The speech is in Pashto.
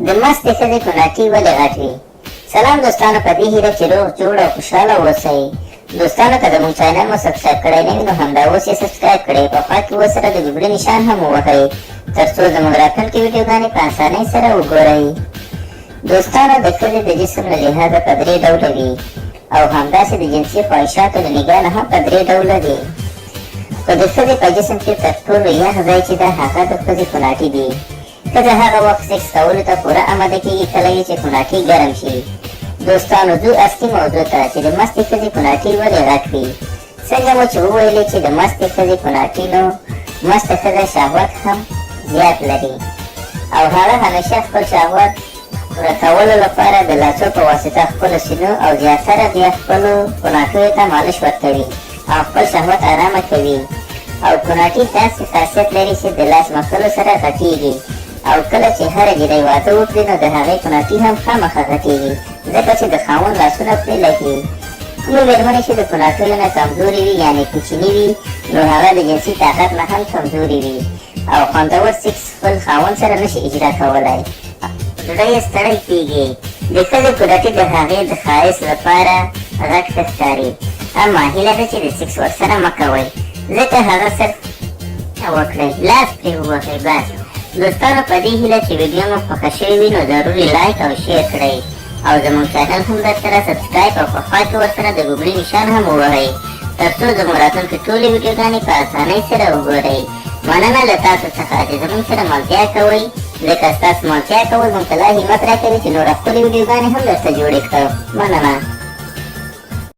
د مستې ښځې کوناټي ولې غټ وي؟ سلام دوستانو، په دې هیله چې روغ جوړ او خوشحاله اوسئ. دوستانو، که زموږ چینل مو سبسکرایب کړی نه وي نو همدا اوس یې سبسکرایب کړئ، په خوا کې ورسره د ګوګلي نشان هم ووهئ ترڅو زموږ راتلونکې ویډیوګانې په اسانۍ سره وګورئ. دوستانو، د ښځې د جسم له لحاظه په درې ډوله وي او همداسې د جنسي خواهشاتو له نګاه نه هم په درې ډوله دي، خو د ښځې په جسم کې تر ټولو یخ ځای چې ده هغه د ښځې کوناټي دي. ښځه هغه وخت سکس کولو ته پوره اماده کېږي کله یې چې کوناټي ګرم شي. دوستانو، ځو اصلي موضوع ته چې د مستې ښځې کوناټي ولې غټ وي؟ څنګه مو چې وویلې چې د مستې ښځې کوناټي، نو مسته ښځه شهوت هم زیات لري او هغه همیشه خپل شهوت پوره کولو لپاره د لاسو په واسطه خپلو سینو او زیاتره بیا خپلو کوناټیو ته مالش ورکوي او خپل شهوت ارامه کوي. او کوناټي داسې خاصیت لري چې د لاس مښلو سره غټیږي، او کله چې هره جینۍ واده وکړي نو د هغې کوناټي هم خامخا غټیږي ځکه چې د خاوند لاسونه پرې لګي. کومې مېرمنې چې د کوناټیو نه کمزورې وي، یعنې کوچني وي، نو هغه د جنسي طاقت نه هم کمزورې وي او خوندور سکس خپل خاوند سره نشي اجرا کولی، زړه یې ستړی کېږي. د ښځې کوناټي د هغې د ښایست لپاره غټ ښه ښکاري، اما هیله ده چې د سکس ورسره مه کوئ ځکه هغه صرف وکړئ، لاس پرې ووهئ بس. دوستانو، په دې هیله چې ویډیو مو خوښه شوې وي نو ضرور یې لایک او شیر کړئ او زموږ چینل هم درسره سبسکرایب او په خوا کې ورسره د ګوګلي نشان هم ووهئ ترڅو زموږ راتلونکې ټولې ویډیوګانې په اسانۍ سره وګورئ. مننه له تاسو څخه چې زموږ سره ملتیا کوئ، ځکه ستاسو ملتیا کول موږ ته لا همت راکوي چې نوره ښکلې ویډیوګانې هم درته جوړې کړو. مننه.